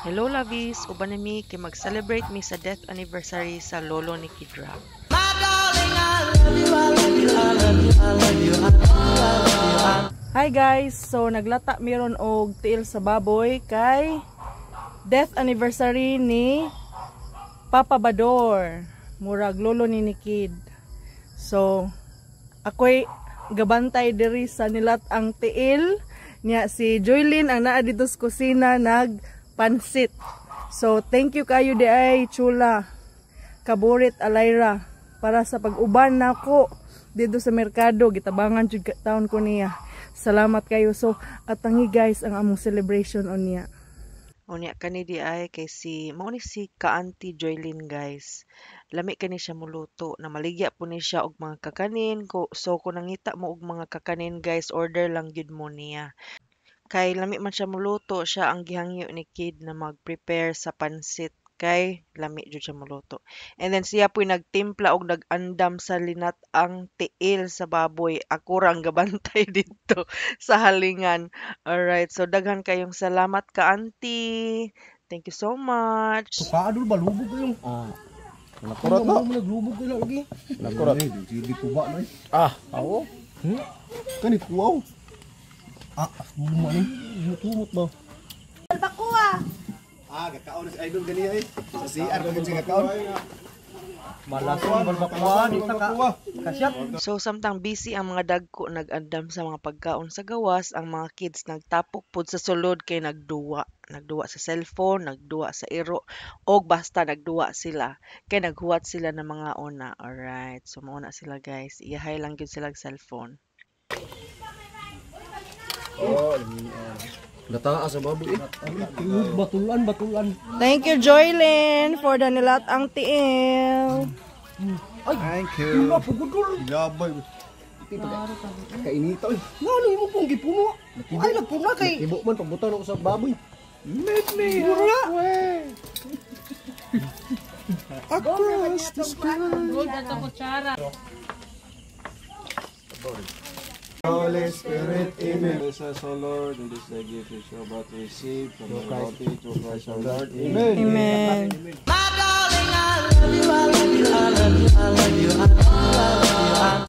Hello lovies, uban mi kay mag-celebrate mi sa death anniversary sa lolo ni Kidra. Hi guys! So naglata mi ron og tiil sa baboy kay death anniversary ni Papa Bador. Murag lolo ni Kid. So ako'y gabantay diri sa nilat ang tiil niya, si Joylyn ang naa dito sa kusina nagpansit. So thank you kayo diay, Chula Kaburit Alayra, para sa pag-uban nako dito sa merkado. Gitabangan jud taon ko niya. Salamat kayo. So atangi guys ang among celebration unya. Unya kani di ay kay si mao ni si ka-auntie Joylyn, guys. Lami kani siya muluto, na maligya po ni siya og mga kakanin ko. So kung nangita mo og mga kakanin guys, order lang gyud mo niya. Kay lami man siya muluto, siya ang gihangyo ni Kid na mag-prepare sa pansit kay lami jud siya muluto. And then siya po'y nagtimpla og nag-andam sa linat-ang tiil sa baboy. Ako ra ang gabantay dito sa halingan. Alright, so daghan kayong salamat ka auntie. Thank you so much. Paadol ba lubog kayo? Ah. Nakurat na. Mo naglubog kayo lagi. Nakurat. Sige ko ba na. Ah, awo. Kani kuwaw. Ah, luma ni. Tumot ba? Ah, gakaon si Idol ganiya eh. Sa CR ko siya gakaon. Malason balbakwa di ta ka. Kasyat. So samtang busy ang mga dagko nag-andam sa mga pagkaon sa gawas, ang mga kids nagtapok pod sa sulod kay nagduwa. Nagduwa sa cellphone, nagduwa sa iro, og basta nagduwa sila kay naghuwat sila ng mga una. Alright, so mao na sila guys. Iyahay lang gyud sila og cellphone. Oh, Nataa sa baboy eh. Batulan, batulan. Thank you, Joylyn, for the nilat-ang tiil. Thank you. Nga pugudol. Labay. Kainita eh. Ngano imo pong gipuno? Ay nagpuna kay. Ibo man pagbutan ako sa baboy. Meet me halfway. Across the sky. Holy Spirit, Amen. Bless us, O Lord, and this thy gift which we are about to receive from thy bounty through Christ our Lord. Amen. Amen. My darling, I love you, I love you, I love you, I love you, I love you.